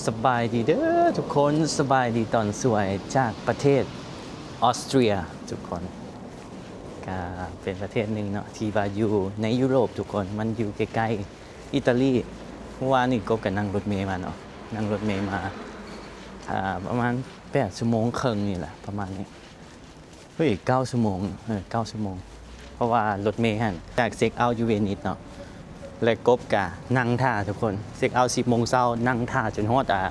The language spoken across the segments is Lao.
ສະບາຍດີເດີທຸກຄົນ, ສະບາຍດີຕອນສວຍຈາກປະເທດອອສເຕຣຍທຸກຄົນ. ກະເປັນປະເທດໜຶ່ງເນາະ ທີ່ວ່າຢູ່ໃນຢູໂຣບທຸກຄົນ, ມັນຢູ່ໃກ້ໆອີຕາລີ. ເມື່ອວານນີ້ກົບກະນັ່ງລົດເມມາເນາະ, ນັ່ງລົດເມມາ ອ່າ ປະມານແປດຊົ່ວໂມງເຄິ່ງນີ້ແຫຼະ ປະມານນີ້. ເຮີ້ຍ ເກົ້າຊົ່ວໂມງ, ເອີ ເກົ້າຊົ່ວໂມງ ເພາະວ່າລົດເມຫັ້ນຈາກເຊັກເອົາຢູ່ເວນິສເນາະ ແລະ ກົບກະນັ່ງຖ້າທຸກຄົນ. ເຊັກເອົາສິບໂມງເຊົ້າ ນັ່ງຖ້າຈົນຮອດ ອ່າ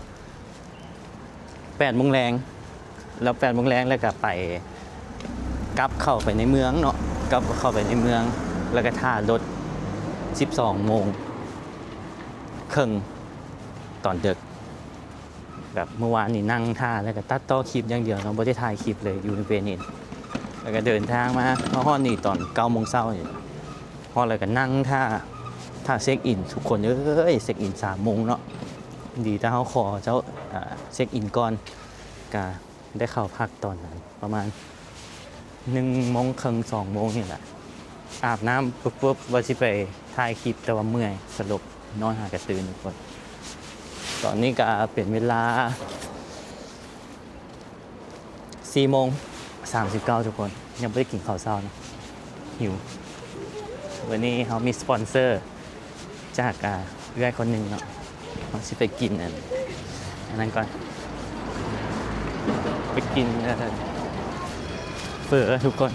ແປດໂມງແລງ, ແລ້ວແປດໂມງແລງ ແລ້ວກະໄປ ກັບເຂົ້າໄປໃນເມືອງເນາະ, ກັບເຂົ້າໄປໃນເມືອງ ແລ້ວກະຖ້າລົດສິບສອງໂມງເຄິ່ງຕອນເດິກ. ແບບເມື່ອວານນີ້ນັ່ງຖ້າ ແລ້ວກະຕັດຕໍ່ຄລິບຢ່າງດຽວເນາະ, ບໍ່ໄດ້ຖ່າຍຄລິບເລີຍຢູ່ເວນິສ. ແລ້ວກະເດີນທາງມາ ມາຮອດນີ້ຕອນເກົ້າໂມງເຊົ້ານີ້, ຮອດແລ້ວກະນັ່ງຖ້າ ຖ້າເຊັກອິນ. ທຸກຄົນເອີຍ ເຊັກອິນສາມໂມງເນາະ, ດີແຕ່ເຮົາຂໍເຈົ້າ ອ່າ ເຊັກອິນກ່ອນ ກະໄດ້ເຂົ້າພັກຕອນນັ້ນ ປະມານໜຶ່ງໂມງເຄິ່ງ ສອງໂມງນີ້ແຫຼະ. ອາບນ້ຳປຶບໆ ວ່າຊິໄປຖ່າຍຄລິບ ແຕ່ວ່າເມື່ອຍສະຫຼົບ ນອນຫາກະຕື່ນທຸກຄົນ. ຕອນນີ້ກະເປັນເວລາສີ່ໂມງສາມສິບເກົ້າທຸກຄົນ, ຍັງບໍ່ໄດ້ກິນເຂົ້າເຊົ້ານະ, ຫິວ. ມື້ນີ້ເຮົາມີສະປອນເຊີ ຈາກ ອ່າ ເອື້ອຍຄົນໜຶ່ງເນາະ. ເຮົາຊິໄປກິນອັນ ອັນນັ້ນກ່ອນ, ໄປກິນ ເອີ ເຝີທຸກຄົນ.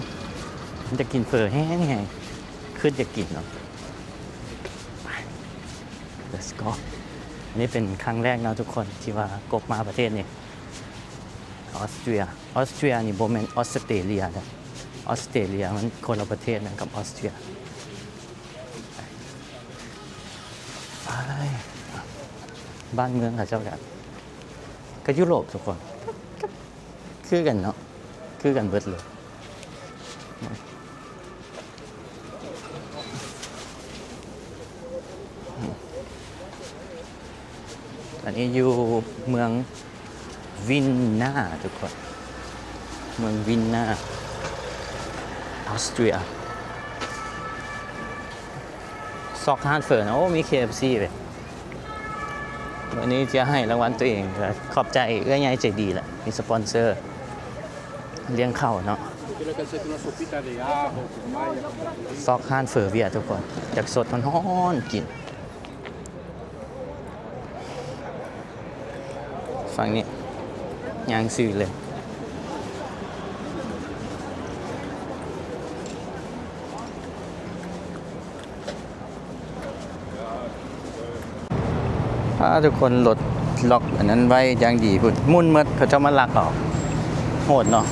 ຢາກກິນເຝີແຮງໆ, ຄືຢາກກິນເນາະ. ໄປ let's go. ອັນນີ້ເປັນຄັ້ງແລກເນາະທຸກຄົນ ທີ່ວ່າກົບມາປະເທດນີ້ ອອສເຕຣຍ. ອອສເຕຣຍນີ້ບໍ່ແມ່ນອອສເຕຣເລຍເດີ, ອອສເຕຣເລຍມັນຄົນລະປະເທດກັນກັບອອສເຕຣຍ. ອ້າຍ ບ້ານເມືອງເຂົາເຈົ້າກະ ກະຢູໂຣບທຸກຄົນ, ຄືກັນເນາະ, ຄືກັນເບິດເລີຍ. ອັນນີ້ຢູ່ເມືອງວິນນາທຸກຄົນ, ເມືອງວິນນາ ອອສເຕຣຍ. ຊອກຮ້ານເຝີນະ, ໂອ້ ມີ ເຄເອັຟຊີເວີຍ. ວັນນີ້ຈະໃຫ້ລາງວັນຕົວເອງ, ຂອບໃຈເອື້ອຍໃຫຍ່ໃຈດີແຫຼະ ມີສະປອນເຊີລ້ຽງເຂົ້າເນາະ. ຊອກຮ້ານເຝີວຽດທຸກຄົນ, ຢາກສົດຮ້ອນໆກິນ. ຝັ່ງນີ້ຍ່າງຊື່ເລີຍ. ພາທຸກຄົນລົດລັອກອັນນັ້ນໄວ້ຢ່າງດີພຸ້ນ, ໝຸ່ນໝົດ ເຂົາເຈົ້າມາລັກເອົາ. ໂຫດເນາະ.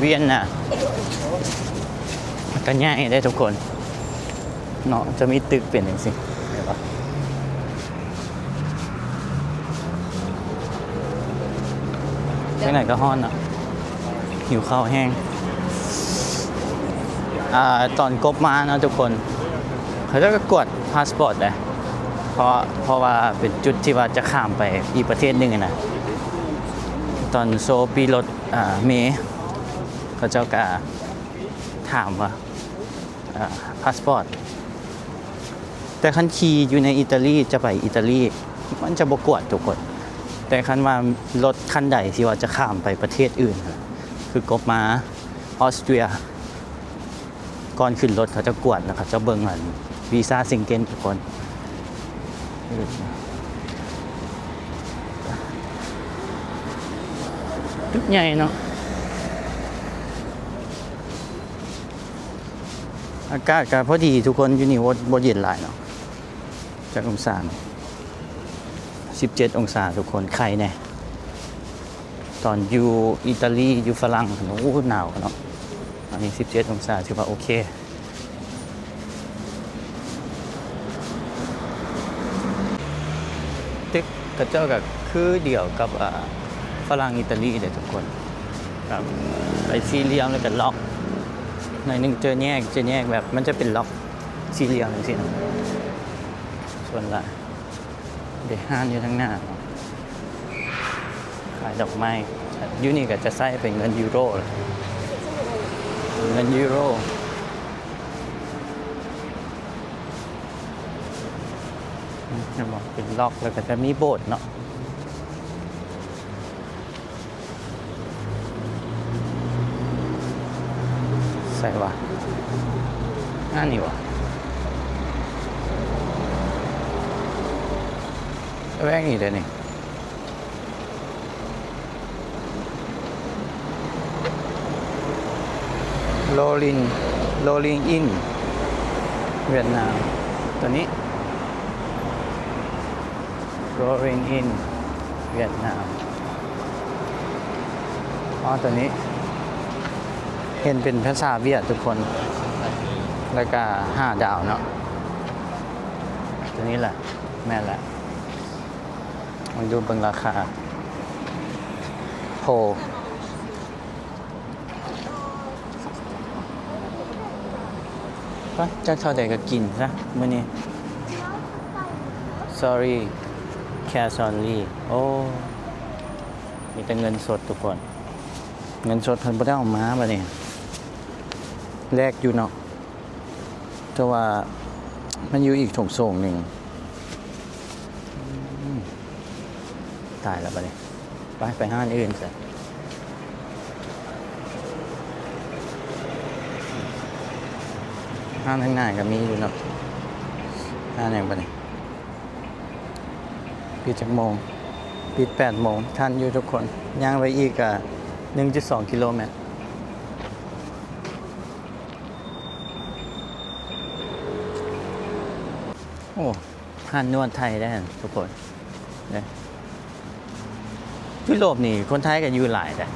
ວຽນນາກະໃຫຍ່ເດ້ທຸກຄົນເນາະ, ຈະມີຕຶກເປັນຈັ່ງຊີ້ ເຫັນບໍ່? ຈັ່ງໃດກະຮ້ອນເນາະ, ຫິວເຂົ້າແຮງ. ອ່າ ຕອນກົບມາເນາະທຸກຄົນ, ເຂົາເຈົ້າກະກວດພາສປອດເດ້ ເພາະ ເພາະວ່າເປັນຈຸດທີ່ວ່າຈະຂ້າມໄປອີກປະເທດໜຶ່ງນະ. ຕອນໂຊປີ້ລົດ ອ່າ ເມ ເຂົາເຈົ້າກະຖາມວ່າ ອ່າ ພາສປອດ. ແຕ່ຄັນຂີ່ຢູ່ໃນອີຕາລີ ຈະໄປອີຕາລີ ມັນຈະບໍ່ກວດທຸກຄົນ, ແຕ່ຄັນວ່າລົດຄັນໃດທີ່ວ່າຈະຂ້າມໄປປະເທດອື່ນ ຄືກົບມາອອສເຕຣຍ ກ່ອນຂຶ້ນລົດເຂົາຈະກວດ ແລ້ວເຂົາຈະເບິ່ງອັນ ວີຊາເຊັງເກັນທຸກຄົນ. ຕຶກໃຫຍ່ເນາະ. ອາກາດກະພໍດີທຸກຄົນ, ຢູ່ນີ້ບໍ່ ບໍ່ເຢັນຫຼາຍເນາະ. ຈັກອົງສານີ້? ສິບເຈັດອົງສາທຸກຄົນ, ໄຄແດ່. ຕອນຢູ່ອີຕາລີ ຢູ່ຝຣັ່ງ ໂອ້ ໜາວເນາະ. ອັນນີ້ສິບເຈັດອົງສາ ຖືວ່າໂອເຄ. ຕຶກເຂົາເຈົ້າກະຄືດຽວກັບ ອ່າ ຝຣັ່ງອີຕາລີເດ້ທຸກຄົນ, ແບບເປັນສີ່ຫຼ່ຽມແລ້ວກະລັອກ ໜ້ອຍໜຶ່ງ ຈະແຍກ ຈະແຍກແບບ ມັນຈະເປັນລັອກສີ່ຫຼ່ຽມຈັ່ງຊີ້ນະ ສ່ວນຫຼາຍ. ເດ ຮ້ານຢູ່ທາງໜ້າ ຂາຍດອກໄມ້. ຢູ່ນີ້ກະຈະໃຊ້ເປັນເງິນຢູໂຣ ເງິນຢູໂຣ. ເຫັນບໍ່? ເປັນລັອກ ແລ້ວກໍຈະມີໂບດເນາະ. ໃສວະ? ອັນນີ້ຫວາ? ແວງນີ້ເດ້ນີ້. Rolling Rolling in ຫວຽດນາມ ຕົວນີ້ Rolling in ຫວຽດນາມ. ອໍ ຕົວນີ້ເຫັນເປັນພາສາຫວຽດທຸກຄົນ ແລ້ວກະຫ້າດາວເນາະ. ຕົວນີ້ແຫຼະ ແມ່ນແຫຼະ. ມາດູເບິ່ງລາຄາ. ໂຫ ປະ ຈັກເທົ່າໃດກໍກິນຊະມື້ນີ້. Sorry, cash only. ໂອ້ ມີແຕ່ເງິນສົດທຸກຄົນ. ເງິນສົດເພິ່ນບໍ່ໄດ້ເອົາມາບັດນີ້ ແລກຢູ່ເນາະ. ແຕ່ວ່າມັນຢູ່ອີກໂຖງໂສງໜຶ່ງ. ອືມ ຕາຍແລ້ວບັດນີ້. ໄປ ໄປຮ້ານອື່ນຊະ. ຮ້ານທາງໜ້າກໍມີຢູ່ເນາະ. ຮ້ານຫຍັງບັດນີ້? ປິດຈັກໂມງ? ປິດແປດໂມງ. ທັນຢູ່ທຸກຄົນ. ຍ່າງໄປອີກກໍໜຶ່ງຈຸດສອງກິໂລແມັດ. ໂອ້ ຮ້ານນວດໄທໄດ້ຫັ້ນທຸກຄົນເດ້. ຍຸໂຣບນີ້ຄົນໄທກໍຢູ່ຫຼາຍເດ້.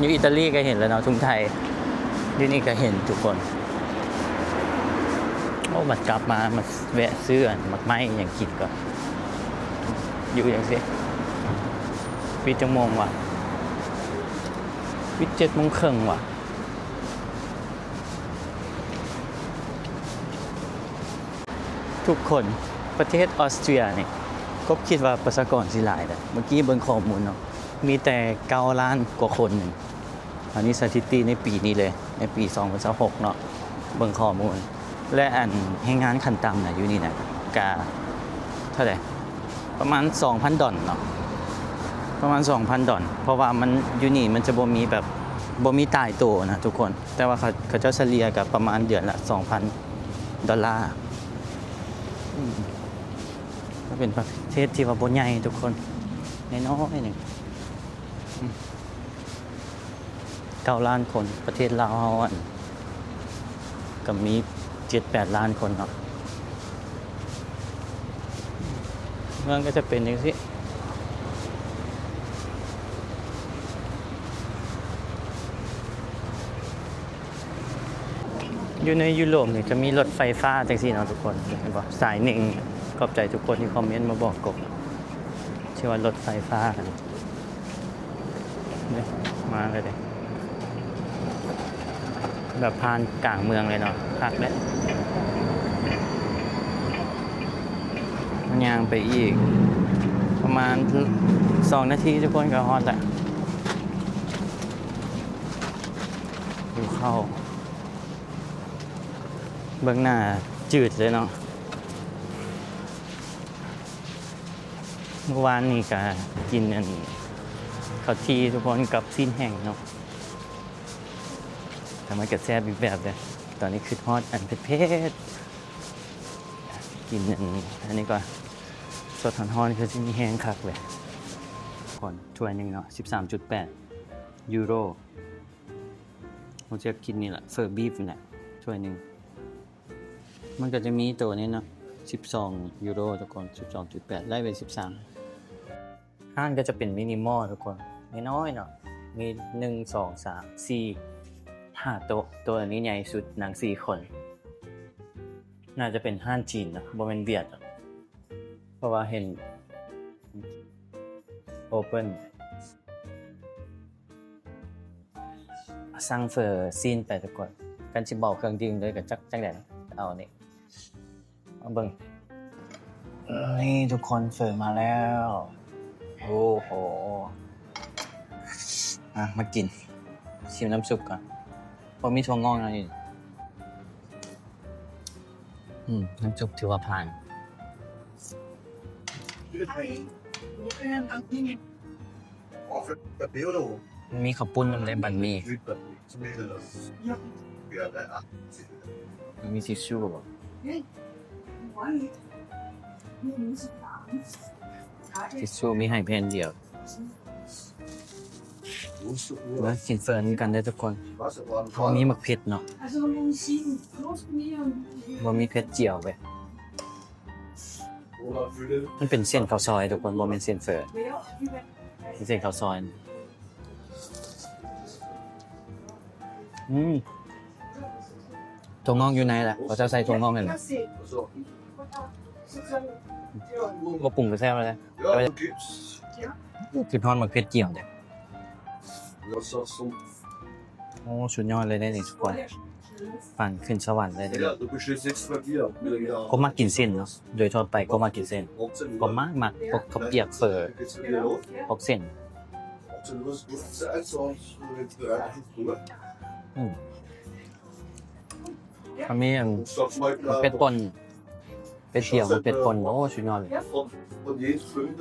ຢູ່ອີຕາລີກໍເຫັນແລ້ວເນາະ ທຸງໄທ. ຢູ່ນີ້ກໍເຫັນທຸກຄົນ. ໂອ້ ບັດກັບມາ ມາແວະຊື້ອັນໝາກໄມ້ຫຍັງກິນກ່ອນ. ຢູ່ຈັ່ງຊີ້. ປິດຈັກໂມງວະ? ປິດເຈັດໂມງເຄິ່ງວະ. ທຸກຄົນ ປະເທດອອສເຕຣຍນີ້ ກົບຄິດວ່າປະຊາກອນຊິຫຼາຍເດ້. ເມື່ອກີ້ເບິ່ງຂໍ້ມູນເນາະ ມີແຕ່ເກົ້າລ້ານກວ່າຄົນໜຶ່ງ. ອັນນີ້ສະຖິຕິໃນປີນີ້ເລີຍ ໃນປີສອງພັນຊາວຫົກເນາະ ເບິ່ງຂໍ້ມູນ. ແລະ ອັນແຮງງານຂັ້ນຕ່ຳນະ ຢູ່ນີ້ນະ ກະເທົ່າໃດ? ປະມານສອງພັນດອນເນາະ ປະມານສອງພັນດອນ. ເພາະວ່າມັນ ຢູ່ນີ້ມັນຈະບໍ່ມີແບບ ບໍ່ມີຕາຍໂຕນະທຸກຄົນ. ແຕ່ວ່າເຂົາ ເຂົາເຈົ້າສະເລ່ຍກໍປະມານເດືອນລະສອງພັນດອນລາ. ອືມ ກໍເປັນປະເທດທີ່ວ່າບໍ່ໃຫຍ່ທຸກຄົນ ນ້ອຍໆໜຶ່ງ. ອືມ ເກົ້າລ້ານຄົນ ປະເທດລາວເຮົາ ອັນ ກໍມີເຈັດແປດລ້ານຄົນເນາະ. ເມືອງກໍຈະເປັນຈັ່ງຊີ້. ຢູ່ໃນຢູໂຣບນີ້ຈະມີລົດໄຟຟ້າຈັ່ງຊີ້ເນາະທຸກຄົນ ເຫັນບໍ່? ສາຍໜຶ່ງ. ຂອບໃຈທຸກຄົນທີ່ຄອມເມັນມາບອກກົບ ຊື່ວ່າລົດໄຟຟ້າ. ເດ້ ມາແລ້ວເດ້ ແບບຜ່ານກາງເມືອງເລີຍເນາະ ຄັກເດ້. ຍ່າງໄປອີກປະມານສອງນາທີ ທຸກຄົນກໍຮອດລະ. ຫິວເຂົ້າ ເບິ່ງໜ້າຈືດເລີຍເນາະ. ມື້ວານນີ້ກະກິນອັນເຂົ້າຈີ່ທຸກຄົນ ກັບຊີ້ນແຫ້ງເນາະ ແຕ່ມັນກະແຊບອີກແບບເດ້. ຕອນນີ້ຄຶດຮອດອັນເຜັດໆ ກິນອັນ ອັນນີ້ກ່ອນ ສົດຮ້ອນໆ ຄືຊິມີແຮງຄັກເລີຍ. ກ່ອນຖ້ວຍໜຶ່ງເນາະ ສິບສາມຈຸດແປດຢູໂຣ. ເຮົາຈະກິນນີ້ລະ ເຝີບີບນີ້ແຫຼະ ຖ້ວຍໜຶ່ງ. ມັນກໍຈະມີໂຕນີ້ເນາະ ສິບສອງຢູໂຣທຸກຄົນ ສິບສອງຈຸດແປດ ໄລ່ເປັນສິບສາມ. ຮ້ານກໍຈະເປັນມິນິມໍທຸກຄົນ ນ້ອຍໆເນາະ ມີໜຶ່ງ ສອງ ສາມ ສີ່ ຫ້າໂຕະ. ໂຕະອັນນີ້ໃຫຍ່ສຸດ ນັ່ງສີ່ຄົນ. ໜ້າຈະເປັນຮ້ານຈີນເນາະ ບໍ່ແມ່ນຫວຽດເນາະ ເພາະວ່າເຫັນໂອເພິນ. ສັ່ງເຝີຊີ້ນໄປທຸກຄົນ. ຄັນຊິເອົາເຄື່ອງດື່ມເລີຍກໍຈັກຈັ່ງໃດ ເອົານີ້ ມາເບິ່ງ. ນີ້ທຸກຄົນ ເຝີມາແລ້ວ. ໂອ້ໂຫ ອ່ະ ມາກິນ ຊິມນ້ຳຊຸບກ່ອນ. ບໍ່ມີຖົ່ວງອກນຳອີກ. ອືມ ນ້ຳຊຸບຖືວ່າຜ່ານ. ມີເຂົ້າປຸ້ນນຳເດ້ ບັນໝີ່ ມີທິດຊູບໍ່? ທິດຊູມີໃຫ້ແຜ່ນດຽວ. ມາກິນເຝີນຳກັນເດີທຸກຄົນ. ເຮົາມີໝາກເຜັດເນາະ ບໍ່ມີເຜັດຈຽວເວີຍ. ມັນເປັນເສັ້ນເຂົ້າຊອຍທຸກຄົນ ບໍ່ແມ່ນເສັ້ນເຝີ ເປັນເສັ້ນເຂົ້າຊອຍ. ອືມ ຖົ່ວງອກຢູ່ໃນລະ ເຂົາເຈົ້າໃສ່ຖົ່ວງອກໃນລະ ບໍ່ປຸງກະແຊບແລ້ວ. ຄິດຮອດໝາກເຜັດຈຽວເດ້. ໂອ້ ສຸດຍອດເລີຍເດ້ນີ້ທຸກຄົນ ຝັນຂຶ້ນສະຫວັນເລີຍເດ້. ກົບມັກກິນເສັ້ນເນາະ ໂດຍທົ່ວໄປກົບມັກກິນເສັ້ນ ກົບມັກ ມັກພວກເຂົ້າປຽກ ເຝີ ພວກເສັ້ນ. ອືມ ມັນມີອັນເຜັດປົ່ນ ເຜັດຈຽວ ເຜັດປົ່ນ ໂອ້ ສຸດຍອດເລີຍ. Von, von jeden fünf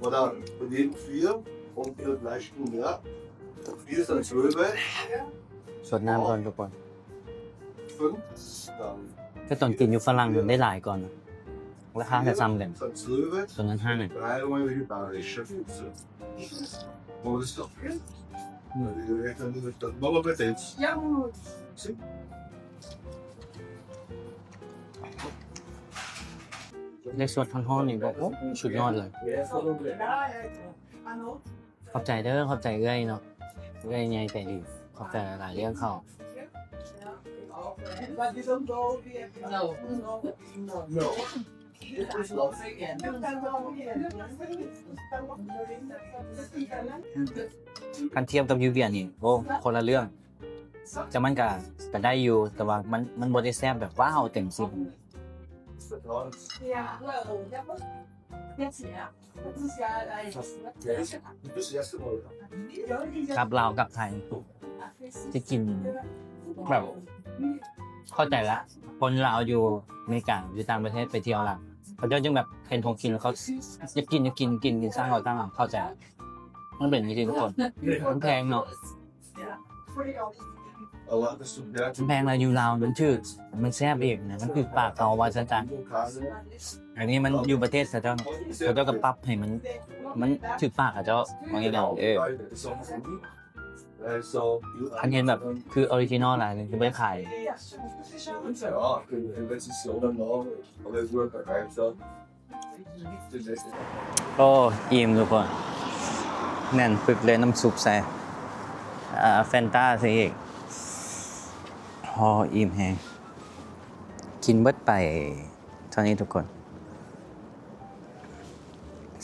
oder von jeden vier und vielleicht mehr. Vier sind zwölf. ສວດນ້ຳກ່ອນທຸກຄົນ. Fünf, dann ແຕ່ຕອນກິນຢູ່ຝຣັ່ງໄດ້ຫຼາຍກ່ອນນະ ລາຄາກະສ່ຳກັນ ຕອນນັ້ນຫ້າ. Drei Euro vegetarische Pizza. Wo ist doch? Dann machen wir das. Ja, gut. ໄດ້ສວດຮ້ອນໆນີ້ກໍ ໂອ້ ສຸດຍອດເລີຍ. ຂອບໃຈເດີ ຂອບໃຈເອື້ອຍເນາະ ເອື້ອຍໃຫຍ່ໃຈດີ ຂອບໃຈຫຼາຍໆ ລ້ຽງເຂົ້າ. ຄັນທຽບກັບຢູ່ວຽງນີ້ ໂອ້ ຄົນລະເລື່ອງ. ແຕ່ມັນກະ ກະໄດ້ຢູ່ ແຕ່ວ່າມັນ ມັນບໍ່ໄດ້ແຊບແບບ ວ້າວ ເຕັມສິບ. ກັບລາວກັບໄທ ຈະກິນແບບ ເຂົ້າໃຈລະ ຄົນລາວຢູ່ອາເມລິກາ ຢູ່ຕ່າງປະເທດໄປທ່ຽວລະ ເຂົາເຈົ້າຈຶ່ງແບບເຫັນຂອງກິນ ເຂົາຢາກກິນ ຢາກກິນ ກິນ ກິນ ສ້າງເຂົາຕັ້ງ ເຂົ້າໃຈ ມັນເປັນຈັ່ງຊີ້ທຸກຄົນ ມັນແພງເນາະ. ມັນແພງລະ ຢູ່ລາວມັນຖືກ ມັນແຊບອີກນະ ມັນຖືກປາກເຮົາວ່າຊັ້ນຊະ. ອັນນີ້ມັນຢູ່ປະເທດເຂົາເຈົ້າ ເຂົາເຈົ້າກໍປັບໃຫ້ມັນ ມັນຖືກປາກເຂົາເຈົ້າ ວ່າງ່າຍໆ ເອີ. ຄັນເຫັນແບບຄືອໍຣິຈິນໍຫຼາຍ ຄືບໍ່ໄດ້ຂາຍ. ໂອ້ ອີ່ມທຸກຄົນ ແໜ້ນປຶກເລີຍ ນ້ຳຊຸບໃສ່ ອາ ແຟນຕາໃສ່ອີກ. ໂອ້ ອີ່ມແຮງ ກິນເບິດໄປເທົ່ານີ້ທຸກຄົນ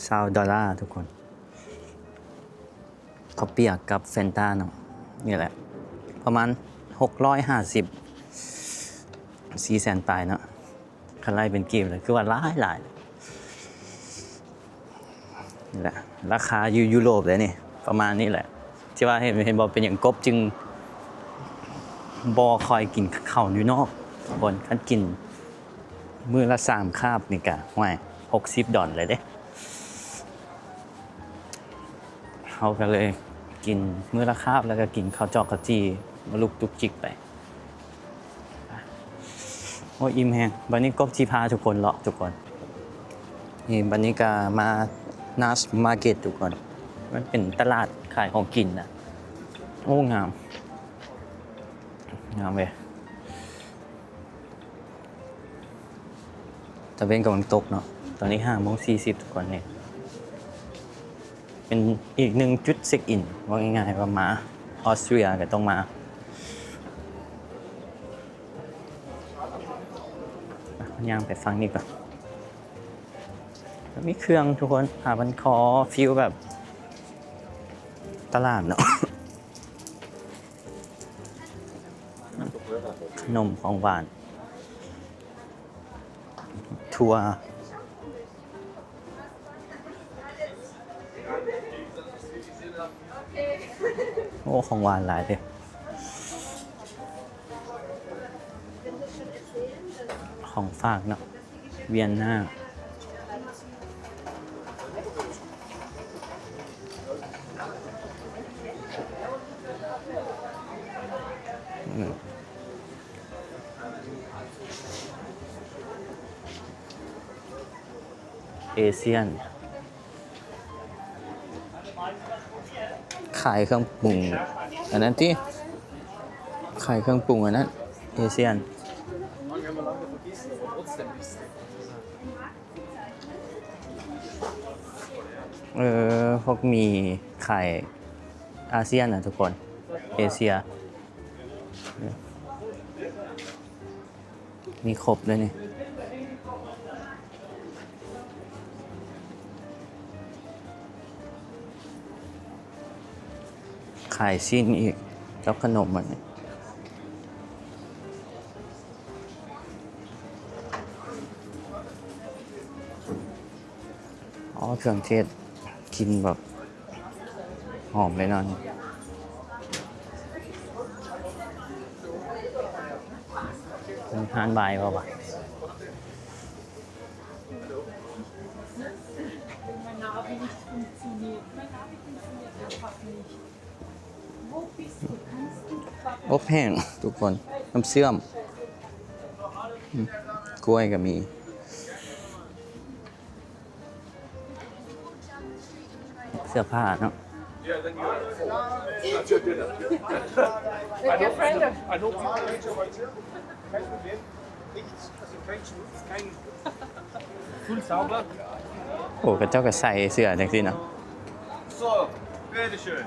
ຊາວໂດລາທຸກຄົນ. ເຂົ້າປຽກກັບແຟນຕາເນາະ ນີ້ແຫຼະ ປະມານຫົກຮ້ອຍຫ້າສິບ ສີ່ແສນປາຍເນາະ ຄັນໄລ່ເປັນກີບລະ ຄືວ່າຫຼາຍໆ. ນີ້ແຫຼະ ລາຄາຢູ່ຢູໂຣບເດ້ນີ້ ປະມານນີ້ແຫຼະ ທີ່ວ່າເຫັນ ເຫັນບໍ່ ເປັນຫຍັງກົບຈຶ່ງບໍ່ຄ່ອຍກິນເຂົ້າຢູ່ນອກ ຄົນ ຄັນກິນມື້ລະສາມຄາບນີ້ກະ ໂອ້ຍ ຫົກສິບດອນເລີຍເດ້. ເຮົາກໍເລີຍກິນມື້ລະຄາບ ແລ້ວກໍກິນເຂົ້າຈອກເຂົ້າຈີ່ ມາລຸກຈຸກຈິກໄປ. ໂອ້ຍ ອີ່ມແຮງ. ບັດນີ້ກົບຊິພາທຸກຄົນເລາະທຸກຄົນ. ນີ້ ບັດນີ້ກໍມາ Nash Market ທຸກຄົນ. ມັນເປັນຕະຫຼາດຂາຍຂອງກິນນະ. ໂອ້ ງາມ ງາມເວີຍ. ຕາເວັນກຳລັງຕົກເນາະ ຕອນນີ້ຫ້າໂມງສີ່ສິບທຸກຄົນ. ນີ້ເປັນອີກໜຶ່ງຈຸດເຊັກອິນ ເວົ້າງ່າຍໆ ວ່າມາອອສເຕຣເລັຽກໍຕ້ອງມາ. ຍ່າງໄປຝັ່ງນີ້ກ່ອນ. ມີເຄື່ອງທຸກຄົນ ຫາມັນຂໍຟີລແບບຕະຫຼາດເນາະ. ຂະໜົມຂອງຫວານ ຖົ່ວ ໂອ້ ຂອງຫວານຫຼາຍເດ້. ຂອງຝາກເນາະ ວຽນນາ. ເອຊຽນ ຂາຍເຄື່ອງປຸງອັນນັ້ນຕິ ຂາຍເຄື່ອງປຸງອັນນັ້ນ ເອຊຽນ. ເອີ ພວກໝີ່ຂາຍອາຊຽນນະທຸກຄົນ ເອເຊຍ ມີຄົບເລີຍນີ້ ຂາຍຊີ້ນອີກ ກັບຂະໜົມອັນນີ້. ອໍ ເຄື່ອງເທດ ກິ່ນແບບຫອມເລີຍເນາະ. ເປັນຮ້ານວາຍບໍ່ວະ? Mein Navi nicht funktioniert. Mein Navi funktioniert einfach nicht. ອົບແຫ້ງທຸກຄົນ ນ້ຳເຊື່ອມ ອືມ ກ້ວຍກໍມີ ເສື້ອຜ້າເນາະ. Kein Problem. Full sauber. ໂອ້ ເຂົາເຈົ້າກໍໃສ່ເສື້ອຈັ່ງຊີ້ເນາະ. So, bitteschön.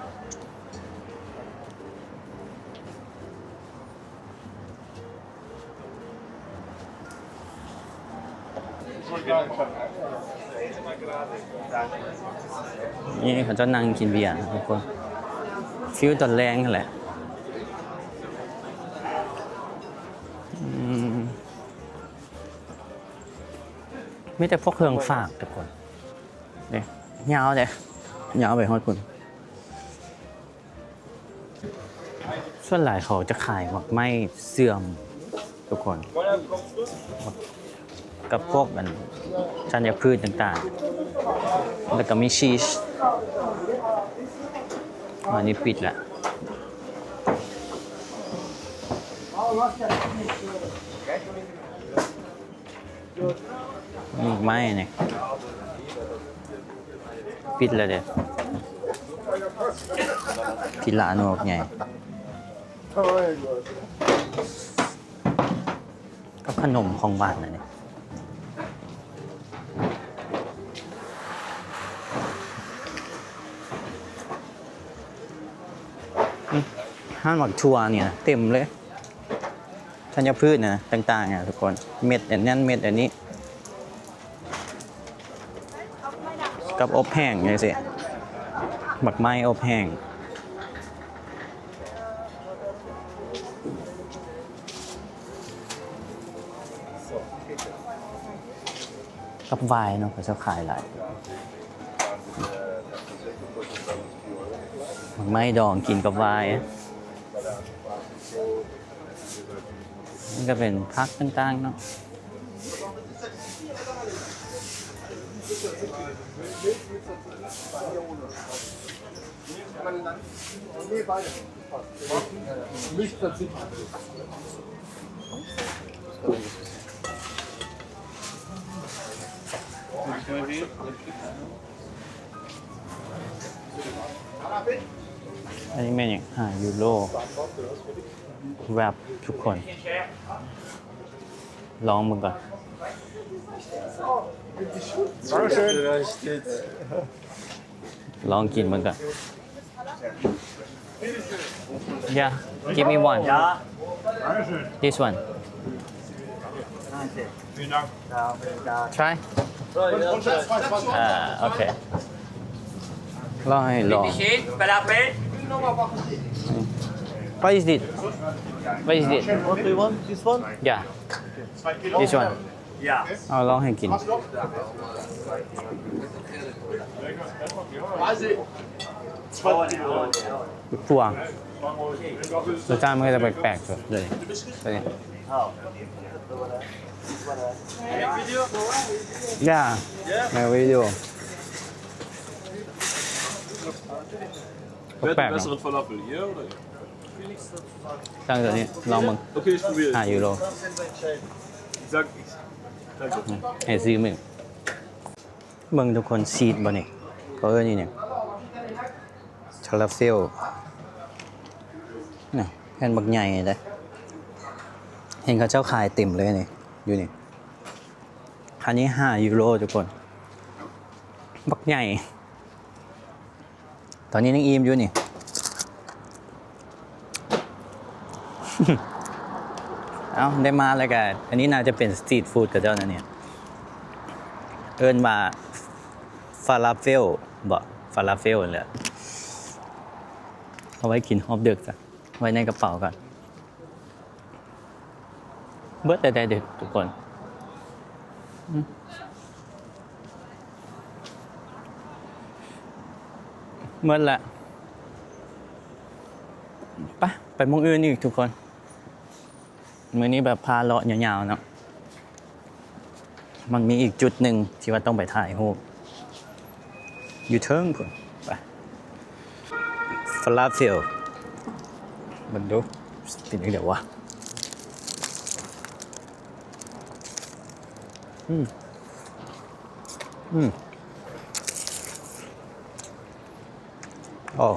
ນີ້ເຂົາເຈົ້ານັ່ງກິນເບຍທຸກຄົນ ຟີລຕອນແລງຫັ້ນແຫຼະ. ອືມ ມີແຕ່ພວກເຄື່ອງຝາກທຸກຄົນ ນີ້ ຍາວເດ້ ຍາວໄປຮອດພຸ້ນ. ສ່ວນຫຼາຍເຂົາຈະຂາຍໝາກໄມ້ເຊື່ອມທຸກຄົນ ກັບພວກອັນ ທັນຍະພືດຕ່າງໆ ແລ້ວກໍມີຊີສ ອັນນີ້ປິດລະ. ໝາກໄມ້ນີ້ປິດແລ້ວເດ້ ທີ່ລາວໜວກໃຫຍ່ ກັບຂະໜົມຂອງຫວານອັນນີ້ ຮ້ານໝາກຖົ່ວນີ້ນະເຕັມເລີຍ. ທັນຍະພືດນະ ຕ່າງໆນະທຸກຄົນ ເມັດອັນນັ້ນ ເມັດອັນນີ້ ກັບອົບແຫ້ງຈັ່ງຊີ້ ໝາກໄມ້ອົບແຫ້ງ ກັບວາຍເນາະ ເຂົາເຈົ້າຂາຍຫຼາຍ ໝາກໄມ້ດອງກິນກັບວາຍ. ມັນກໍເປັນຜັກຕ່າງໆເນາະ ອັນນີ້ແມ່ນຫຍັງ? ຫ້າຢູໂຣ ແຣັບທຸກຄົນ ລອງເບິ່ງກ່ອນ. ລອງກິນເບິ່ງກ່ອນ. Yeah, give me one. This one. Try. ອ່າ ໂອເຄ ລອງໃຫ້ລອງ. What is this? What is this? What do you want? This one? Yeah. This one. ເອົາລອງໃຫ້ກິນ ຖົ່ວ ລົດຊາດມັນກໍຈະແປກໆ ຕົວນີ້ ຕົວນີ້. Yeah, my video. ແປກໆ ເນາະ Falafel hier oder? ຕັ້ງຕົວນີ້ລອງເບິ່ງ okay, ich probiere. ຫ້າຢູໂຣ Sag ich. Danke. ໃຫ້ຊີມອີກ. ເບິ່ງທຸກຄົນ ຊີດບໍ່ນີ້ ເຂົາເອີ້ນອີ່ຫຍັງ ທຣາເຟວ ນະ ແຜ່ນບັກໃຫຍ່ເດ້. ເຫັນເຂົາເຈົ້າຂາຍເຕັມເລີຍນີ້ ຢູ່ນີ້. ອັນນີ້ຫ້າຢູໂຣທຸກຄົນ ບັກໃຫຍ່. ຕອນນີ້ຍັງອີ່ມຢູ່ນີ້. ເອົ້າ ໄດ້ມາແລ້ວກະ ອັນນີ້ໜ້າຈະເປັນສະຕຣີດຟູດເຂົາເຈົ້ານະນີ້ ເອີ້ນວ່າຟາລາເຟວບໍ ຟາລາເຟວຫັ້ນແຫຼະ. ເອົາໄວ້ກິນຮອບດຶກຊະ ໄວ້ໃນກະເປົາກ່ອນ. ເບິດແລ້ວເດ້ທຸກຄົນ ອືມ ເບິດລະ. ໄປ ໄປໝ່ອງອື່ນອີກທຸກຄົນ. ມື້ນີ້ແບບພາເລາະຍາວໆເນາະ. ມັນມີອີກຈຸດໜຶ່ງທີ່ວ່າຕ້ອງໄປຖ່າຍຮູບ ຢູ່ເທິງພຸ້ນ. ໄປ ຟາລາເຟວ ເບິ່ງດູ ເປັນຈັ່ງໃດວະ. ອືມ ອືມ. ໂອ້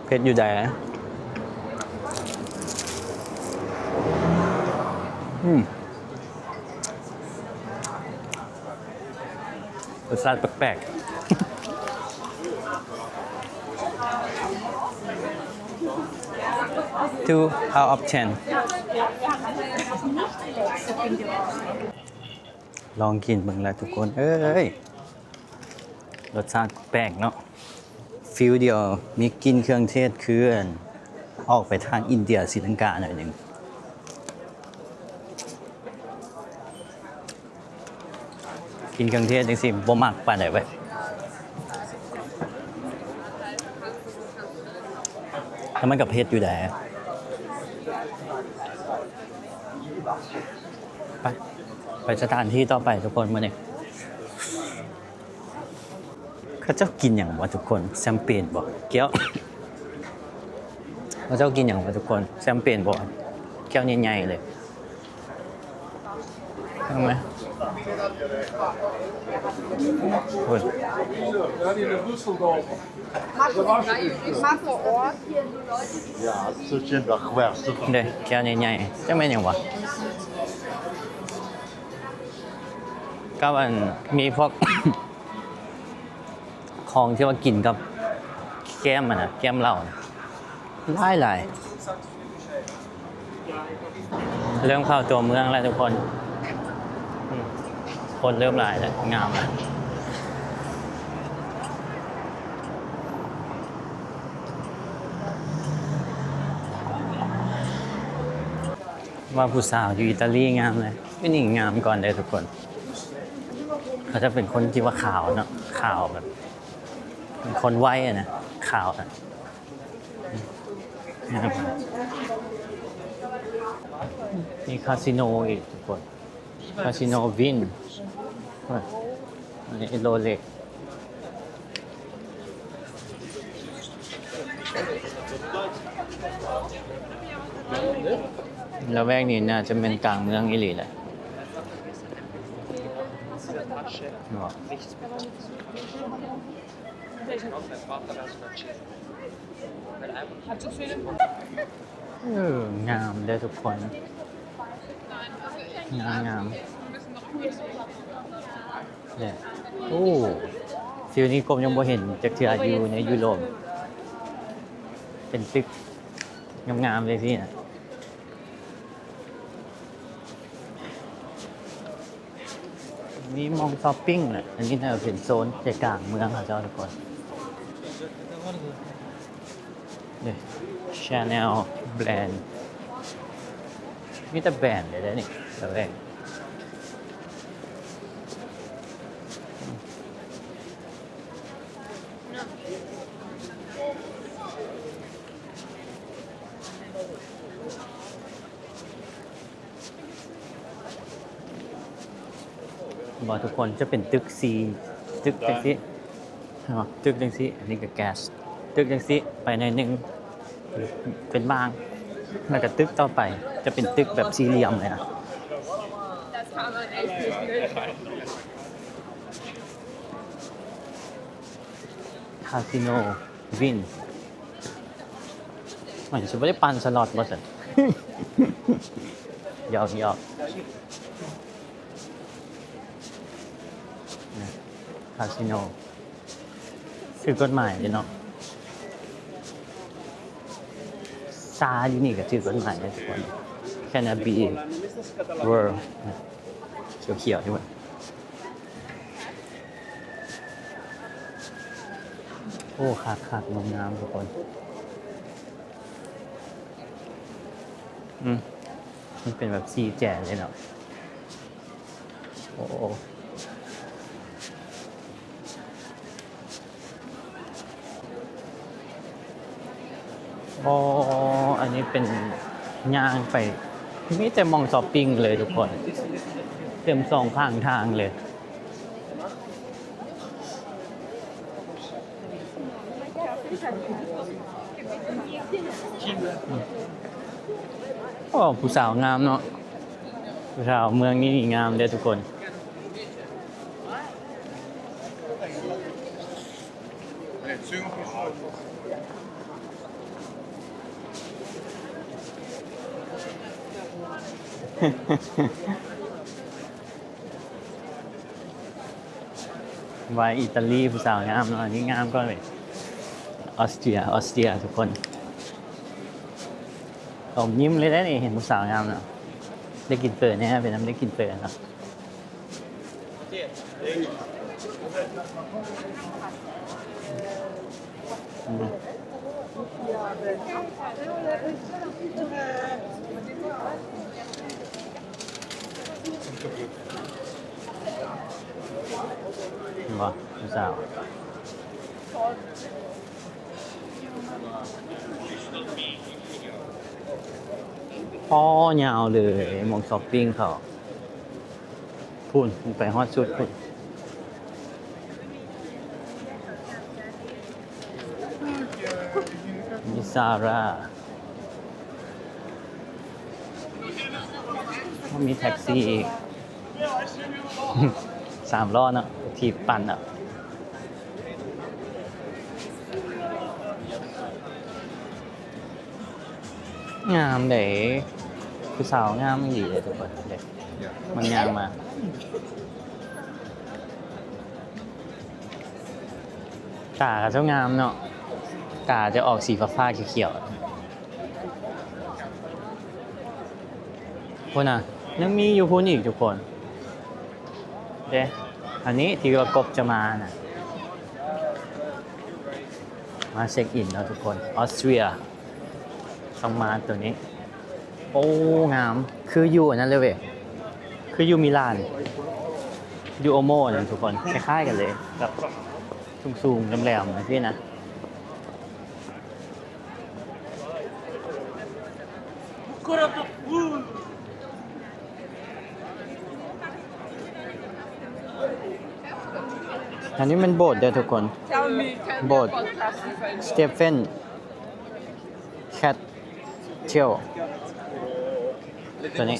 ເຜັດຢູ່ໃດ. ອືມ ລົດຊາດແປກໆ. Two out of ten. ລອງກິນເບິ່ງລະທຸກຄົນເອີຍ. ລົດຊາດແປກເນາະ ຟີລດຽວ ມີກິ່ນເຄື່ອງເທດຄືອັນ ອອກໄປທາງອິນເດຍ ສີລັງກາໜ້ອຍໜຶ່ງ. ກິນເຄື່ອງເທດຈັ່ງຊີ້ບໍ່ມັກປານໃດເວີຍ ແຕ່ມັນກະເຜັດຢູ່ໃດ. ໄປ ໄປສະຖານທີ່ຕໍ່ໄປທຸກຄົນ ມື້ນີ້ ເຂົາເຈົ້າກິນຫຍັງວະທຸກຄົນ? ແຊມເປນບໍ? ແກ້ວ ເຂົາເຈົ້າກິນຫຍັງວະທຸກຄົນ? ແຊມເປນບໍ? ແກ້ວໃຫຍ່ໆເລີຍ. ເຫັນໄໝ? ໂອ້ຍ Ja, so schön, da querst du. ເດ້ ແກ້ວໃຫຍ່ໆ ຈັກແມ່ນຫຍັງວະ? ກັບອັນ ມີພວກ ຂອງທີ່ວ່າກິນກັບແກ້ມຫັ້ນນະ ແກ້ມເຫຼົ້ານະ ຫຼາຍໆ. ເລີ່ມເຂົ້າຕົວເມືອງແລ້ວທຸກຄົນ ອືມ ຄົນເລີ່ມຫຼາຍແລ້ວ ງາມແລ້ວ. ວ່າຜູ້ສາວຢູ່ອີຕາລີງາມເລີຍ ຜູ້ຍິງງາມກ່ອນເດີທຸກຄົນ. ເຂົາຈະເປັນຄົນທີ່ວ່າຂາວເນາະ ຂາວແບບ ເປັນຄົນໄວອະນະ ຂາວນະ ງາມ. ມີຄາສິໂນອີກທຸກຄົນ ຄາສິໂນວິນ ອັນນີ້ໂຣເລັກ. ລະແວກນີ້ໜ້າຈະແມ່ນກາງເມືອງອີ່ຫຼີແຫຼະເນາະ. ເອີ ງາມເດີທຸກຄົນ ງາມໆ ເດ້. ໂອ້ ຟີວນີ້ກົບຍັງບໍ່ເຫັນຈັກເທື່ອຢູ່ໃນຢູໂຣບ ເປັນຕຶກງາມໆ ຈັ່ງຊີ້ນະ. ມີໝ່ອງຊັອບປິງແຫຼະ ອັນນີ້ໜ້າເປັນໂຊນໃຈກາງເມືອງເຂົາເຈົ້າທຸກຄົນ. ເດ້ Chanel brand ມີແຕ່ແບຣນເດ້ນີ້ ລະແວກ. ບໍ່ ທຸກຄົນ ຈະເປັນຕຶກສີ່ ຕຶກຈັ່ງຊີ້ ເຫັນບໍ່? ຕຶກຈັ່ງຊີ້ ອັນນີ້ກະແກສ ຕຶກຈັ່ງຊີ້ ໄປໜ້ອຍໜຶ່ງ ເປັນບາງ ແລ້ວກະຕຶກຕໍ່ໄປ ຈະເປັນຕຶກແບບສີ່ຫຼ່ຽມເລີຍນະ. ຄາສິໂນວິນ ມັນຊິບໍ່ໄດ້ປັ່ນສະລັອດບໍ່ຊັ້ນ? ຫຍອກໆ ຄາສິໂນ ຖືກກົດໝາຍເດ້ເນາະ ຊາຢູ່ນີ້ກໍຖືກກົດໝາຍເດ້ທຸກຄົນ Cannabis World ຂຽວໆ ຢູ່ ໂອ້ ຄັກໆ ງາມໆ ທຸກຄົນ ອືມ ມັນເປັນແບບສີ່ແຈເລີຍເນາະ ໂອ້ ໂອ້ ອັນນີ້ເປັນຍ່າງໄປ ມີແຕ່ໝ່ອງຊັອບປິງເລີຍທຸກຄົນ ເຕັມສອງຂ້າງທາງເລີຍ. ໂອ້ ຜູ້ສາວງາມເນາະ ຜູ້ສາວເມືອງນີ້ນີ້ງາມເດ້ທຸກຄົນ ວາຍອີຕາລີ ຜູ້ສາວງາມເນາະ ອັນນີ້ງາມກ່ອນເວີຍ ອອສເຕຣຍ ອອສເຕຣຍ ທຸກຄົນ ອມຍິ້ມເລີຍເດ້ນີ້ ເຫັນຜູ້ສາວງາມເນາະ ໄດ້ກິນເຝີແດ່ ເປັນນຳໄດ້ກິນເຝີເນາະ. ເຫັນບໍ່ ຜູ້ສາວ? ພໍຍາວເລີຍ ໝ່ອງຊັອບປິງເຂົາ ພຸ້ນ ໄປຮອດສຸດພຸ້ນ ມີຊາຣາ ມີແທັກຊີອີກ ສາມລໍ້ເນາະ ຖີບປັ່ນເອົາ. ງາມເດ້ ຜູ້ສາວງາມອີ່ຫຼີເດ້ທຸກຄົນເດ້ ມັນຍ່າງມາ ຕາເຂົາເຈົ້າງາມເນາະ ຕາຈະອອກສີຟ້າໆ ຂຽວໆ ພຸ້ນນະ ຍັງມີຢູ່ພຸ້ນອີກທຸກຄົນເດ້ ອັນນີ້ທີ່ວ່າກົບຈະມານະ ມາເຊັກອິນເນາະທຸກຄົນ ອອສເຕຣຍ ຕ້ອງມາໂຕນີ້ ໂອ້ ງາມ ຄືຢູ່ອັນນັ້ນເລີຍເວີຍ ຄືຢູ່ມິລານ Duomo ນັ້ນທຸກຄົນ ຄ້າຍໆ ກັນເລີຍ ແບບສູງໆ ແຫຼມໆ ຈັ່ງຊີ້ນະ. ອັນນີ້ແມ່ນໂບດເດີ້ທຸກຄົນ ໂບດ Stephen Cathedral ຕົວນີ້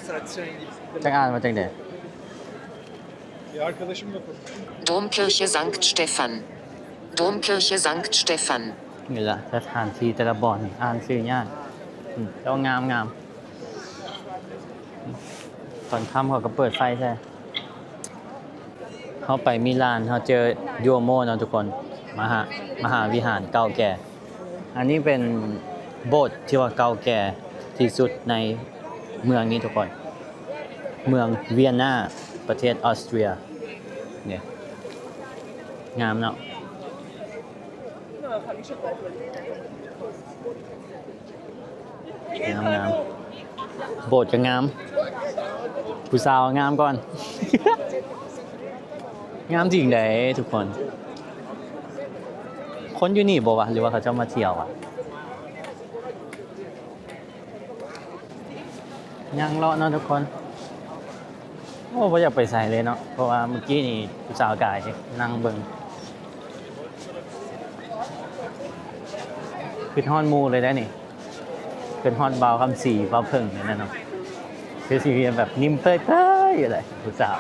ຈັກອ່ານວ່າຈັ່ງໃດ? Domkirche Sankt Stephan. Domkirche Sankt Stephan. ນີ້ລະ ສະຖານທີ່ແຕ່ລະບ່ອນ ອ່ານຊື່ຍາກ ອືມ ແຕ່ວ່າງາມໆ ຕອນຄ່ຳເຂົາກໍເປີດໄຟໃສ່. ເຮົາໄປມິລານ ເຮົາເຈີ Duomo ເນາະທຸກຄົນ ມະຫາ ມະຫາວິຫານເກົ່າແກ່. ອັນນີ້ເປັນໂບດທີ່ວ່າເກົ່າແກ່ທີ່ສຸດໃນເມືອງນີ້ທຸກຄົນ ເມືອງວຽນນາ ປະເທດອອສເຕຣຍ ນີ້ ງາມເນາະ. ງາມໆ ໂບດກໍງາມ ຜູ້ສາວງາມກ່ອນ ງາມຈິງໃດ໋ທຸກຄົນ. ຄົນຢູ່ນີ້ບໍ່ວະ ຫຼືວ່າເຂົາເຈົ້າມາທ່ຽວວະ? ຍ່າງເລາະເນາະທຸກຄົນ. ໂອ້ ບໍ່ຢາກໄປໃສເລີຍເນາະ ເພາະວ່າມື້ກີ້ນີ້ຜູ້ສາວກາຍນັ່ງເບິ່ງ ຄິດຮອດໝູ່ເລີຍໄດ໋ນີ້ ຄິດຮອດບ່າວຄຳສີ ບ່າວເຜິ້ງນີ້ແຫຼະເນາະ ຄືຊິແບບຍິ້ມເປີຍໆ. ຢູ່ເລີຍຜູ້ສາວ.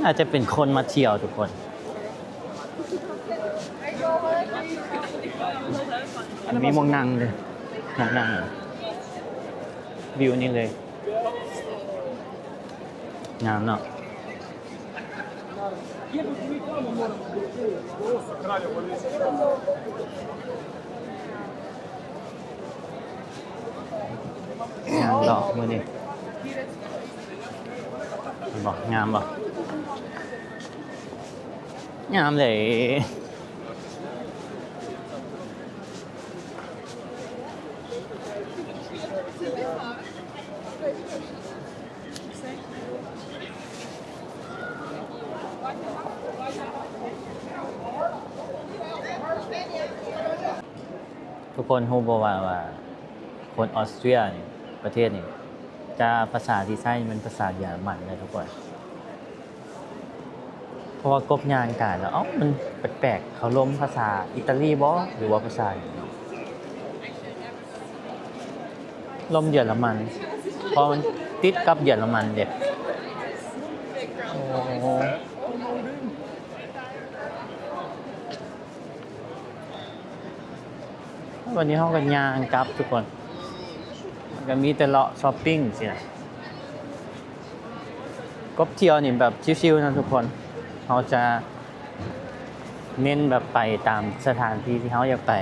ໜ້າຈະເປັນຄົນມາທ່ຽວທຸກຄົນ. ມີໝ່ອງນັ່ງເດ້ ໝ່ອງນັ່ງ ວິວນີ້ເລີຍ. ງາມເນາະ. ງາມເນາະມື້ນີ້. ເຫັນບໍ່? ງາມບໍ່? ງາມເດ້. ທຸກຄົນຮູ້ບໍ່ວ່າ ວ່າຄົນອອສເຕຣເລັຍນີ້ ປະເທດນີ້ ຈະພາສາທີ່ໃຊ້ແມ່ນພາສາເຢຍລະມັນເດີທຸກຄົນ. ເພາະວ່າກົບຍ່າງກາຍແລ້ວ ເອົ້າ ມັນແປກໆ ເຂົາລົມພາສາອີຕາລີບໍ ຫຼືວ່າພາສາຫຍັງເນາະ? ລົມເຢຍລະມັນ ເພາະມັນຕິດກັບເຢຍລະມັນເດ້. ໂອ້ ວັນນີ້ເຮົາກໍຍ່າງກັບທຸກຄົນ ມັນກໍມີແຕ່ເລາະຊັອບປິງຊີ້ນະ. ກົບທ່ຽວນີ້ແບບຊິວໆນະທຸກຄົນ ເຮົາຈະເນັ້ນແບບໄປຕາມສະຖານທີ່ທີ່ເຮົາຢາກໄປ.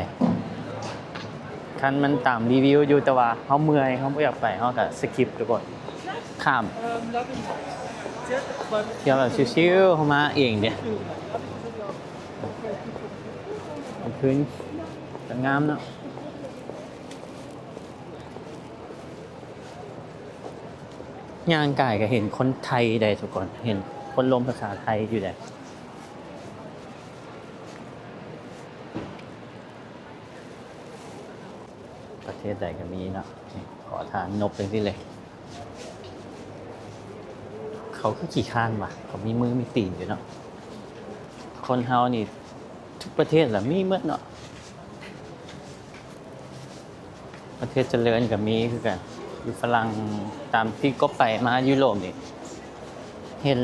ຄັນມັນຕາມຣີວິວຢູ່ ແຕ່ວ່າເຮົາເມື່ອຍ ເຮົາບໍ່ຢາກໄປ ເຮົາກໍສະກິບທຸກຄົນ ຂ້າມ. ທ່ຽວແບບຊິວໆ ເຮົາມາເອງເດ້. ກາງຄືນກໍງາມເນາະ. ຍ່າງກາຍກໍເຫັນຄົນໄທໄດ໋ທຸກຄົນ ເຫັນຄົນລົມພາສາໄທຢູ່ໄດ໋. ປະເທດໃດກໍມີເນາະ ນີ້ ຂໍທານນົບຈັ່ງຊີ້ເລີຍ. ເຂົາຄືຂີ້ຄ້ານຫວາ ເຂົາມີມືມີຕີນຢູ່ເນາະ. ຄົນເຮົານີ້ທຸກປະເທດລະມີໝົດເນາະ. ປະເທດຈະເລີນກໍມີຄືກັນ ຢູ່ຝຣັ່ງ ຕາມທີ່ກໍໄປມາຢູໂຣບນີ້ ເຫັນ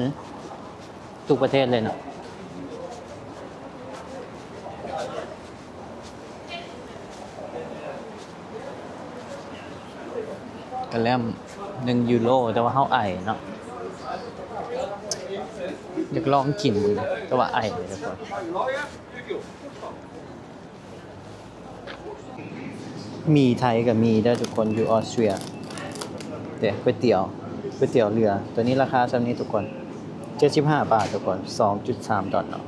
ທຸກປະເທດເລີຍເນາະ. ກະແລັມໜຶ່ງຢູໂຣ ແຕ່ວ່າເຮົາໄອເນາະ ຢາກລອງກິນ ແຕ່ວ່າໄອເດ້ທຸກຄົນ. ໝີ່ໄທກໍມີເດີທຸກຄົນ ຢູ່ອອສເຕຣເລັຍ. ເດ້ ກ໋ວຍຕຽວ ກ໋ວຍຕຽວເຮືອ ໂຕນີ້ລາຄາສ່ຳນີ້ທຸກຄົນ ເຈັດສິບຫ້າບາດທຸກຄົນ ສອງຈຸດສາມດອນເນາະ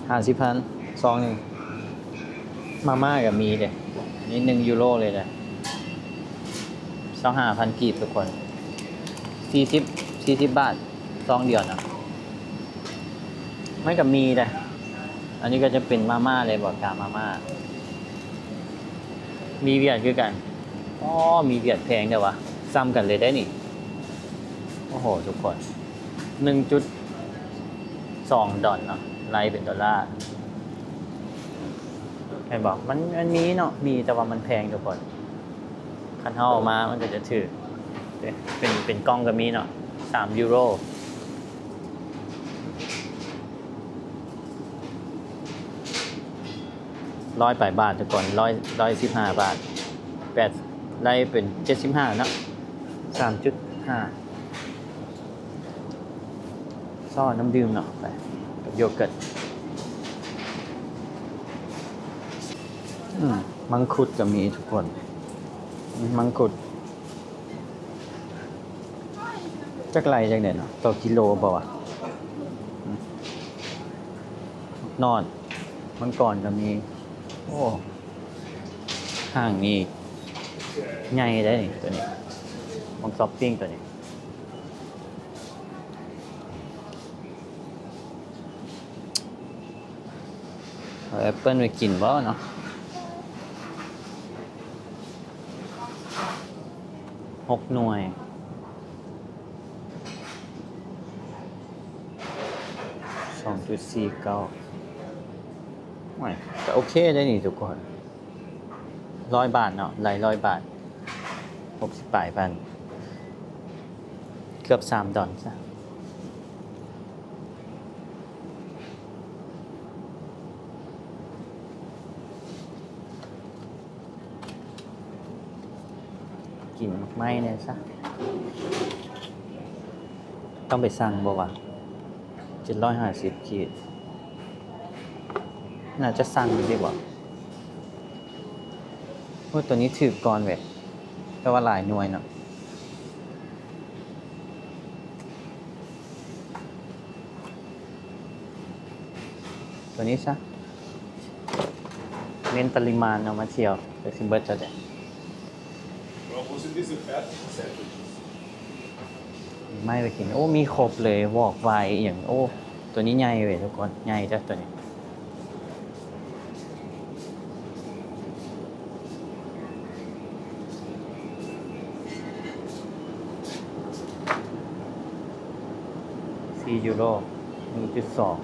ຫ້າສິບພັນ ຊອງໜຶ່ງ. ມາມ່າກໍມີເດ້ ນີ້ໜຶ່ງຢູໂຣເລີຍເດ້ ຊາວຫ້າພັນກີບທຸກຄົນ ສີ່ສິບ ສີ່ສິບບາດ ຊອງດຽວນະ. ມັນກໍມີເດ້ ອັນນີ້ກໍຈະເປັນມາມ່າເລີຍບໍ ກາມາມ່າ ມີຫວຽດຄືກັນ. ອໍ ມີຫວຽດແພງເດ້ຫວາ ສ່ຳກັນເລີຍເດ້ນີ້. ໂອ້ໂຫ ທຸກຄົນ ໜຶ່ງຈຸດສອງດອນເນາະ ໄລ່ເປັນໂດລາ ເຫັນບໍ່? ມັນ ມັນມີເນາະ ມີ ແຕ່ວ່າມັນແພງທຸກຄົນ. ຄັນເຮົາເອົາມາມັນກໍຈະຖືກເດ້ ເປັນ ເປັນກ່ອງກໍມີເນາະ ສາມຢູໂຣ ຮ້ອຍປາຍບາດທຸກຄົນ ຮ້ອຍ ຮ້ອຍສິບຫ້າບາດ ແປດ ໄລ່ເປັນເຈັດສິບຫ້າເນາະ ສາມຈຸດຫ້າ. ຊໍ້ນ້ຳດື່ມເນາະ ໄປກັບໂຢເກີດ. ອືມ ມັງຄຸດກໍມີທຸກຄົນ ມັງຄຸດ ຈັກໄລ່ຈັ່ງໃດເນາະ ຕໍ່ກິໂລບໍ່ວະ? ອືມ ນອດ ມັງກອນກໍມີ. ໂອ້ ຫ້າງນີ້ໃຫຍ່ເດ້ນີ້ ໂຕນີ້ ໝ່ອງຊັອບປິງໂຕນີ້. ເອົາແອັບເປິ້ນໄປກິນບໍ່ເນາະ ຫົກໜ່ວຍ ສອງຈຸດສີ່ເກົ້າ. ໂອ້ຍ ກໍໂອເຄເດ້ນີ້ທຸກຄົນ ຮ້ອຍບາດເນາະ ໄລ່ຮ້ອຍບາດ. ຫົກສິບປາຍພັນ ເກືອບສາມດອນຊະ. ກິນໝາກໄມ້ແດ່ຊະ. ຕ້ອງໄປສັ່ງບໍ່ວະ? ເຈັດຮ້ອຍຫ້າສິບກີບ ໜ້າຈະສັ່ງຢູ່ເດບໍ່? ໂອ້ ໂຕນີ້ຖືກກ່ອນເວີຍ ແຕ່ວ່າຫຼາຍໜ່ວຍເນາະ. ໂຕນີ້ຊະ ເນັ້ນປະລິມານເນາະ ມາທ່ຽວ ແຕ່ຊິເບິດເທົ່າໃດ. ໄມ້ໄປກິນ ໂອ້ ມີຄົບເລີຍ ວອກ ວາຍ ອີ່ຫຍັງ. ໂອ້ ໂຕນີ້ໃຫຍ່ເວີຍທຸກຄົນ ໃຫຍ່ເດີ້ໂຕນີ້. ສີ່ຢູໂຣ ໜຶ່ງຈຸດສອງ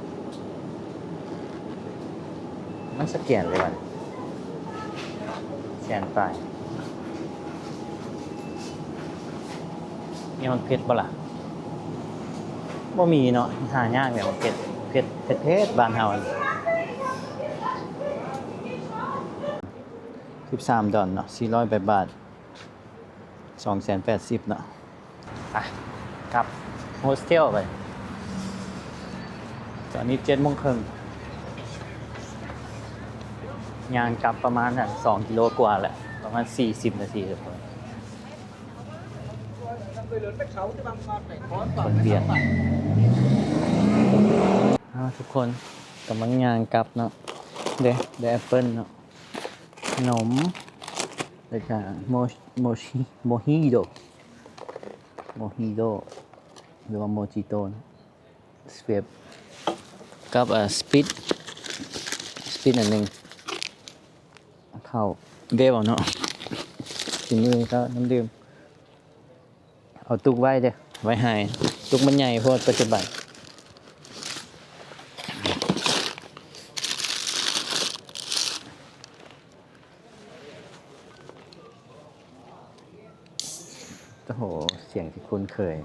ມັນສະແກນເລີຍບັດນີ້ ແສນປາຍ. ມີໝາກເຜັດບໍ່ລະ? ບໍ່ມີເນາະ ຫາຍາກແຫຼະ ໝາກເຜັດ ເຜັດ ເຜັດ ເຜັດບ້ານເຮົາ. ສິບສາມດອນເນາະ ສີ່ຮ້ອຍປາຍບາດ ສອງແສນແປດສິບເນາະ. ໄປ ກັບໂຮສເທວໄປ. ຕອນນີ້ເຈັດໂມງເຄິ່ງ ຍ່າງກັບປະມານສອງກິໂລກວ່າແຫຼະ ປະມານສີ່ສິບນາທີທຸກຄົນ. ຄົນບຽດ. ອ້າວ ທຸກຄົນ ກຳລັງຍ່າງກັບເນາະ ເດ້ ໄດ້ແອັບເປິ້ນເນາະ ຂະໜົມ ແລ້ວກະໂມ ໂມຊິ ໂມຮິໂຕ ໂມຮິໂຕ ຫຼືວ່າໂມຈິໂຕ ເຊຟ ກັບ ເອີ ສະປິດ ສະປິດອັນໜຶ່ງ ເຂົ້າເວວເນາະ ກິນມື້ເຊົ້າ ນ້ຳດື່ມ. ເອົາຕຸກໄວ້ເດີ້ ໄວ້ໃຫ້ ຕຸກມັນໃຫຍ່ໂພດປັດຈຸບັນ. ໂອ້ໂຫ ສຽງທີ່ຄຸ້ນເຄີຍ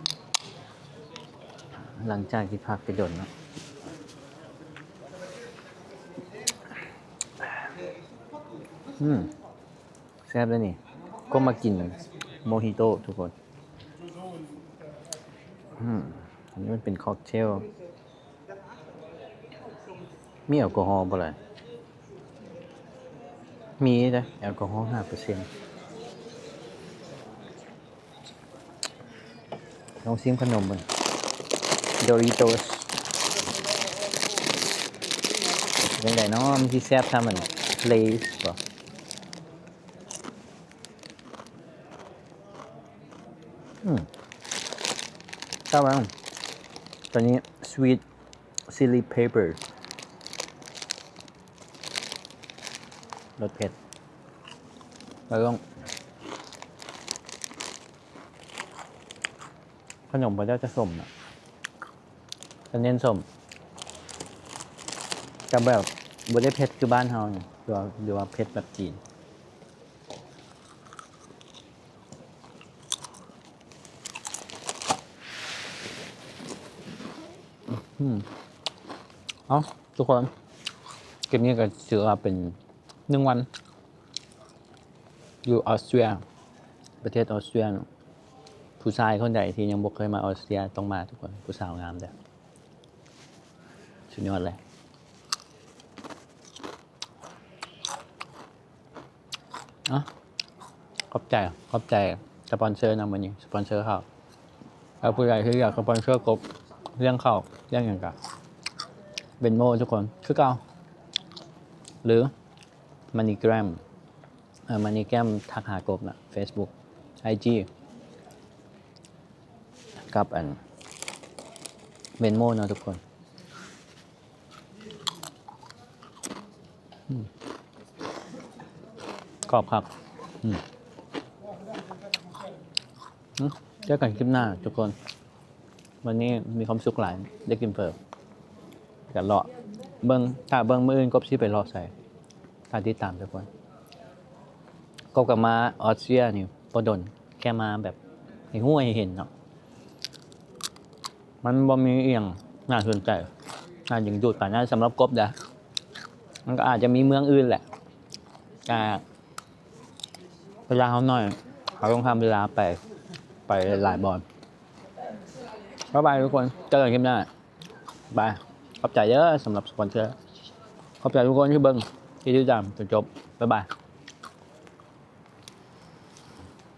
ຫຼັງຈາກທີ່ພັກໄປດົນເນາະ. ອືມ ແຊບເດ້ນີ້ ກໍມາກິນໂມຮິໂຕທຸກຄົນ. ອືມ ອັນນີ້ມັນເປັນຄັອກເທວ ມີແອລກໍຮໍບໍ່ລະ? ມີເດ້ ແອລກໍຮໍຫ້າເປີເຊັນ. ລອງຊີມຂະໜົມເບິ່ງ ໂດຣິໂຕສ ເປັນຈັ່ງໃດເນາະ? ມັນຊິແຊບສ່ຳອັນເລສບໍ່? ອືມ ແຊບ. ຕົວນີ້ sweet chili pepper ລົດເຜັດ ແລ້ວຕ້ອງ ຂະໜົມເຂົາເຈົ້າຈະສົ້ມນະ ຈະເນັ້ນສົ້ມ ຈະແບບບໍ່ໄດ້ເຜັດຄືບ້ານເຮົານີ້ ຫຼືວ່າ ຫຼືວ່າເຜັດແບບຈີນ. ອືມ ເອົ້າ ທຸກຄົນ ຄລິບນີ້ກໍຖືວ່າເປັນໜຶ່ງວັນຢູ່ອອສເຕຣຍ ປະເທດອອສເຕຣຍ. ຜູ້ຊາຍຄົນໃດທີ່ຍັງບໍ່ເຄີຍມາອອສເຕຣຍຕ້ອງມາທຸກຄົນ ຜູ້ສາວງາມເດີ້ ສຸດຍອດເລີຍ. ເອົ້າ ຂອບໃຈ ຂອບໃຈສະປອນເຊີນຳມື້ນີ້ ສະປອນເຊີເຂົ້າ. ແລ້ວຜູ້ໃດທີ່ຢາກສະປອນເຊີກົບ ລ້ຽງເຂົ້າລ້ຽງຫຍັງກະ ເວັນໂມທຸກຄົນ ຄືເກົ່າ ຫຼື MoneyGram ເອີ MoneyGram ທັກຫາກົບນະ Facebook IG ກັບອັນ Venmo ເນາະທຸກຄົນ. ອືມ ກອບຄັກ. ອືມ ເຈີກັນຄລິບໜ້າທຸກຄົນ. ວັນນີ້ມີຄວາມສຸກຫຼາຍ ໄດ້ກິນເຝີ. ກະເລາະເບິ່ງ ຖ້າເບິ່ງມື້ອື່ນກົບຊິໄປເລາະໃສ ຖ້າຕິດຕາມທຸກຄົນ. ກົບກັບມາອອສເຕຣຍນີ້ບໍ່ດົນ ແຄ່ມາແບບໃຫ້ຮູ້ໃຫ້ເຫັນເນາະ ມັນບໍ່ມີອີ່ຫຍັງໜ້າສົນໃຈ ໜ້າດຶງດູດປານນັ້ນສຳລັບກົບເດ້. ມັນກໍອາດຈະມີເມືອງອື່ນແຫຼະ ແຕ່ເວລາເຮົາໜ້ອຍ ເຮົາຕ້ອງຫາເວລາໄປ ໄປຫຼາຍໆບ່ອນ. ບາຍບາຍທຸກຄົນ ເຈີກັນຄລິບໜ້າ ບາຍ. ຂອບໃຈເດີສຳລັບສະປອນເຊີ ຂອບໃຈທຸກຄົນທີ່ເບິ່ງ ທີ່ຕິດຕາມຈົນຈົບ. ບາຍບາຍ.